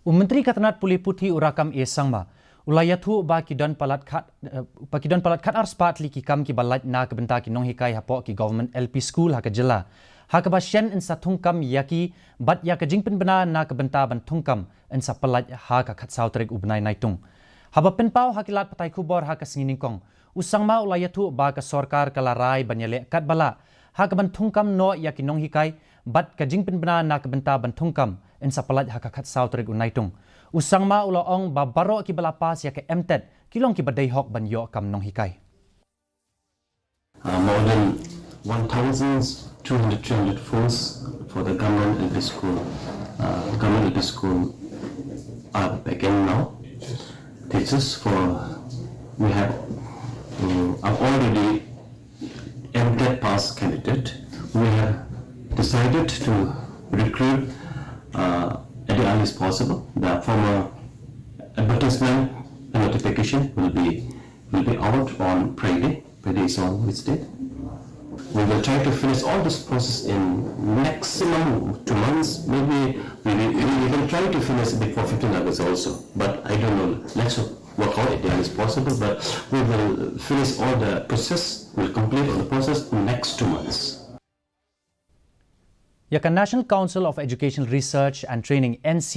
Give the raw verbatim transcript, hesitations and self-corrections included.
U Myntri ka tnad pule puthi u Rakkam A Sangma u la ïathuh ba ki don palat khat, eh, ba ki don palat khat ar spah tylli ki kam kiba lait na ka bynta ki nonghikai hapoh ki Government L P School ha ka jylla, ha kaba shen yn sa thungkam ïa ki, bad ïa ka jingpynbna na ka bynta ban thungkam yn sa pynlait ha ka khatsaw tarik u bnai Naitung. Haba pynpaw ha ki lad pathai khubor ha ka sngi nyngkong, u Sangma u la ïathuh ba ka sorkar ka la rai ban ïaleh katba lah ha ka ban thungkam noh ïa ki nonghikai, bad ka jingpynbna na ka bynta ban thungkam yn sa pynlait ha ka khatsaw tarik u Naitung. U Sangma u la ong ba baroh kiba la pass ïa ka M TET ki long kiba dei hok ban ïoh kam nonghikai. Uh, more than one thousand two hundred, three hundred posts for the government L P school. Uh, government L P school are vacant now. Teachers for, we have, uh, are already M TET pass candidate. We have decided to recruit, uh, at the earliest possible. The formal advertisement and notification will be, will be out on Friday. Friday is on which date? We will try to finish all this process in maximum two months. Maybe we will, we will try to finish it before fifteenth August also. But I don't know. Let's work out at the earliest possible. But we will finish all the process. We'll complete all the process in next two months. Ïa ka National Council of Educational Research and Training, N C